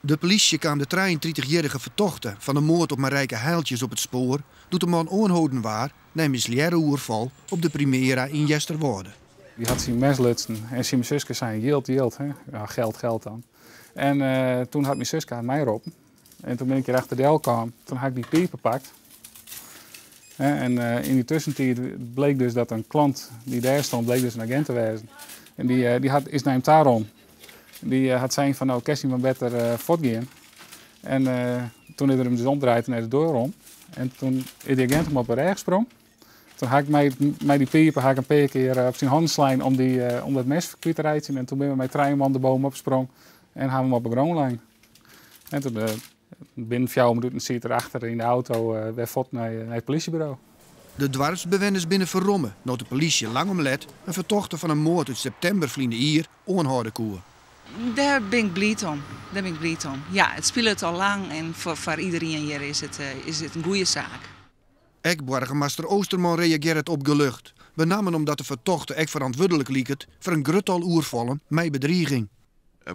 De polysje kaam de 33-jierrige fertochte fan de moard op Marijke Heijltjes op it spoar doe't de man oanholden waard nei in mislearre oerfal op de Primera yn Easterwâlde. Dy hat syn mes lutsen en tsjin myn suske sein: "Jild, jild." Hè? Ja, geld, geld dan. En toen hat myn suske my roppen. En toen bin ik hjir achter del kaam. Toen ha ik dy piper pakt. En yn dy tuskentiid bleek dus dat in klant dy't dêr stond, bleek dus in agint te wêzen. En dy is nei him ta rûn. Dy hat sein fan: "No, kinst mar better fuortgean." En toen is er him dus omdraaid en nei de doar om. En toen is dy agint him op de rêch sprongen. Toen ha ik mei dy piper ha ik in pear kear op syn hannen slein om dat mes kwyt te reitsjen. En toen binne we mei trije man de boom opsprongen en ha we him op de grûn lein. En toen binnen 4 minuten siet er achter yn de auto wer fuort nei it polysjeburo. De doarpsbewenners binne ferromme no't de polysje lang om let in fertochte fan in moard út septimber ferline jier oanhâlde koe. Dêr bin ik bliid om. Dêr bin ik bliid om. Ja, it spilet al lang en foar iderien hjir is it in goede saak. Ek boargemaster Oosterman reagearret opgelucht. Benammen omdat de fertochte ek ferantwurdlik liket foar in grut tal oerfallen mei bedriging.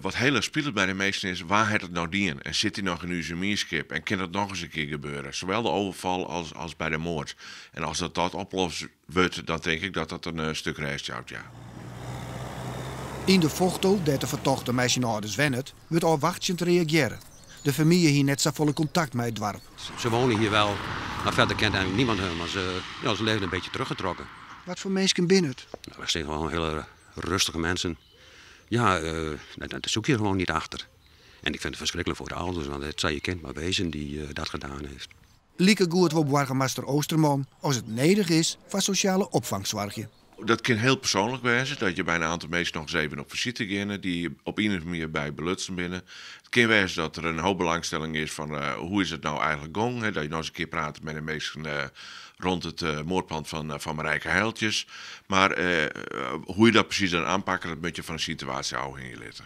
Wat hiel erch spilet by de minsken is: wa hat it no dien? En sit hy noch yn ús mienskip? En kin dat noch ris in kear gebeure? Sawol de oerfal as by de moard. En as dat oplost wurdt, dan tink ik dat dat in stik rêst jout, ja. Yn de Fochtel, dêr't de fertochte mei syn âlders wennet, wurdt ôfwachtsjend reagearre. De famylje hie net safolle kontakt mei it doarp. Ze wonen hier wel, maar verder kent eigenlijk niemand hun. Maar ja, ze leven een beetje teruggetrokken. Wat foar minsken binne it? Nou, dat zijn gewoon hele rustige mensen. Ja, daar zoek je gewoon niet achter. En ik vind het verschrikkelijk voor de ouders, want het zou je kind maar wezen die dat gedaan heeft. Likegoed wol boargemaster Oosterman, as it nedich is, foar sosjale opfang soargje. Dat kin hiel persoanlik wêze, dat je by in oantal minsken noch ris even op besite geane dy't op ien of oare manier by belutsen binne. It kin wêze dat der in hoop belangstelling is fan hoe is it no eigentlik gien, hè? Dat je noch ris in kear prate mei de minsken rûn it moardplan fan Marijke Heijltjes. Mar hoe je dat presys dan oanpakke, dat moatte je fan de situaasje ôfhingje litte.